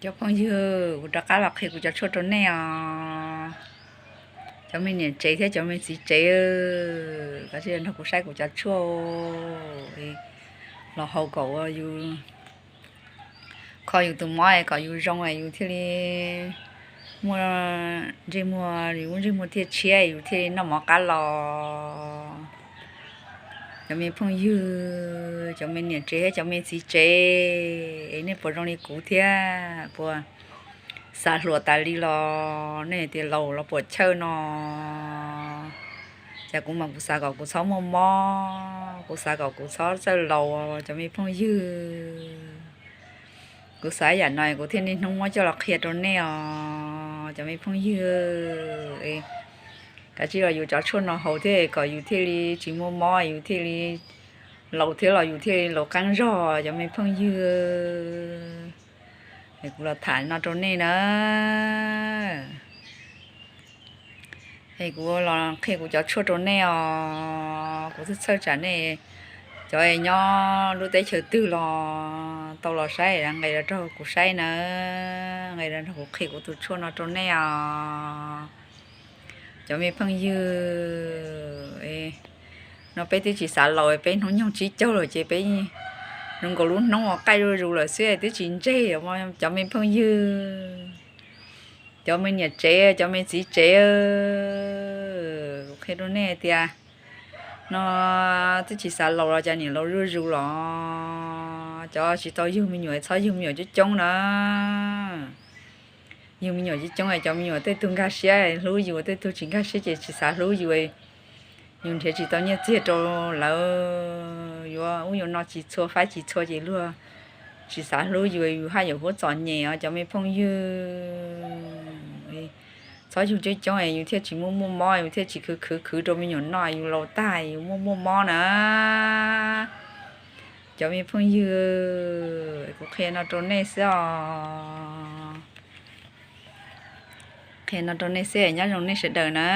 Cov phooj ywg, kuv rov qab los qhia kuv cov tshuaj rau nej os. Cov me niam tsev thiab cov me txiv tsev, koj cia li nrog kuv saib kuv cov tshuaj los haus kom ua yus, kho yus tus mob kom yus zoo es yus thiaj li muaj ntsej muag, yus lub ntsej muag thiaj tshiab, yus thiaj li noj mov qab los. Cov me phooj ywg, cov me niam tsev thiab cov me txiv tsev, es nej puas zoo li kuv thiab? Puas xav hluas tas li los nej tias laus los puas chawj no? Cas kuv mas kuv xav kom kuv txhob muaj mob, kuv xav kom kuv txhob txawj laus, cov me phooj ywg. Kuv xav yam no kuv thiaj niaj hnub muab coj los qhia rau nej os, cov me phooj ywg. Kav tsij los yuav cov tshuaj no haus thiab kom yus thiaj li tsis muaj mob, yus thiaj li laus thiab los yus thiaj li laus qeeb zog, cov me phooj ywg. Es kuv los tham no rau nej na. Es kuv los qhia kuv cov tshuaj rau nej os. Kuv twb txhawj tsam nej cov nyob lub teb chaws twg los tau los saib, nqes los nrog kuv saib na, nqes los nrog kuv qhia kuv tus tshuaj no rau nej os. Cov me phooj ywg, no peb twb tsis xav laus, peb hnub nyoog tsib caug lawm ces peb zoo nkaus lub hnub uas qaij zuj zus lawm xwb, twb tsis ntseg. Cov me phooj ywg, cov me niam tsev, cov me txiv tsev, kuv qhia rau nej tias no twb tsis xav laus los cas niam laus zuj zus los. Cov tsis tau yug me nyuam txhob yug me nyuam coob coob na. Yug me nyuam coob coob es cov me nyuam tej tug nkag siab hlub yus, tej tug tsis nkag siab ces tsis xav hlub yus. Yus nrhiav tsis tau nyiaj txiag rau lawv, yuav ub yuav no tsis txhua, faib tsis txhua ces luag tsis xav hlub yus, yus haj yam huab txom nyem os cov me phooj ywg. Txhob yug coob coob es yus thiaj tsis muaj muaj mob, yus thiaj tsis khwv khwv khwv rau me nyuam noj, yus laus tag yus muaj muaj mob na. Cov me phooj ywg, kuv qhia no rau nej xwb os. Qhia no rau nej xwb, nyob zoo nej sawv daws na.